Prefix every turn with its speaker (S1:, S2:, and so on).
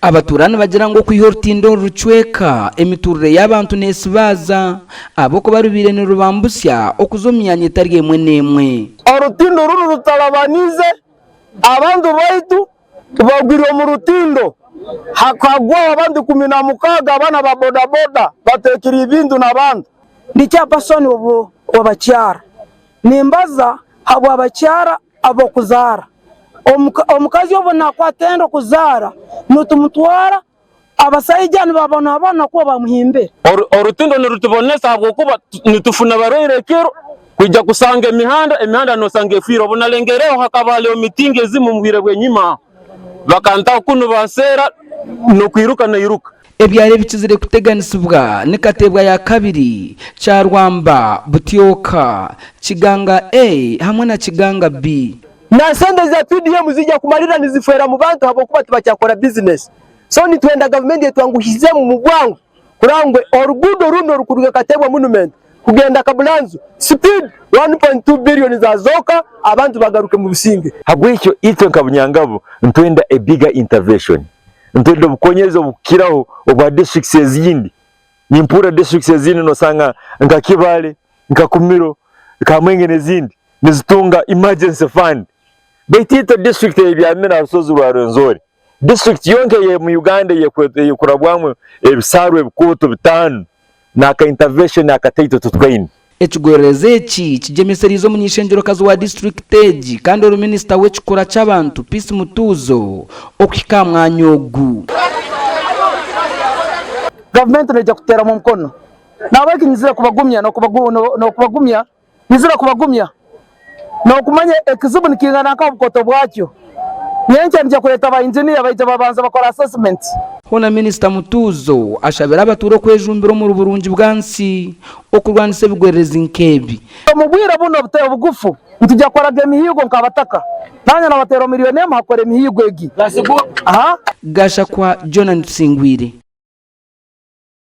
S1: Abatuura nibagira ngu okwiha orutindo oru rucweka, emiturire y'abantu nesibaaza ahabw'okuba rubaire nirubambusya okuza omu myanya etari emwe n'emwe.
S2: Orutindo runu rutalabaniize abantu baitu bagwire omu rutindo hakagwaho abandi 16 abaana ba bodaboda bateekire ebintu n'abantu.
S3: Ndi chairperson w'abakyara, nimbaza habw'abakyara ab'okuzaara. Omukazi obu naakwata enda okuzaara, nitumutwara, abasaija nibabonabona kuba bamuhimbire.
S4: Orutindo nirutubonesa ahabw'okuba nitufuna abarwaire ekiro kwija kusanga emihanda, emihanda nosanga efiire. Obu nalengereho hakaba hariho mitingi ezimu omu bwire bw'enyima aho, bakantaho kunu banseera n'okwiruka nairuka.
S1: Ebyaro ebikizire kuteganisibwa ni Kateebwa ya kabiri, Kyarwamba, Butyoka, Kiganga A hamwe na Kiganga B.
S2: Na sente za PDM zija kumalira nizifwera mu bantu habwokuba tibakyakora bizinesi. So nitwenda gavumenti etwanguhizemu mu bwangu kurora ngu oruguudo runu orukuruga Kateebwa Monument kugenda Kabulanzu speed 1.2 billion zazooka abantu bagaruke mu businge.
S5: Habwekyo itwe nka Bunyangabu nitwenda a bigger intervention. Nitwenda obukonyezi obukukiraho obwa districts ezindi. Nimpurra districts ezindi nosanga nka Kibale, nka Kumiro, Kamwenge n'ezindi nizitunga emergency fund. Baitu itwe district eyebyamire aha rusozi rwa Rwenzori, district yonka eye mu Uganda eyekurabwamu ebisaaru ebikooto bitaano n'aka intervention akataito titwaine.
S1: Ekigwererezi eki kigyemesereize omuny'eishengyerokazi wa disiturikiti egi kandi ori minisita w'ekikura ky'abantu Peace Mutuuzo okuhika aha mwanya ogu.
S3: Gavumenti neija kututeeramu omukono. Nahabweki nyizire kubagumya n'okubagumya Nyizire kubagumya n'okumanya ekizibu nikingana nkaha obukoto bwakyo. Nyenkya nija kureeta ba engineer baije babanze bakore assessment.
S1: Hoona Minisita Mutuuzo ashabire abatuura okwejumbira omuri burungi bwa nsi okurwanisa ebigwererezi nk'ebi.
S3: Omu bwire bunu obugufu nitwija kukoraga emihiigo nk'abataka. Naanye nabateeraho milioni emwe hakukora emihiigo egi.
S1: Gashakwa Jonah Tusingwire.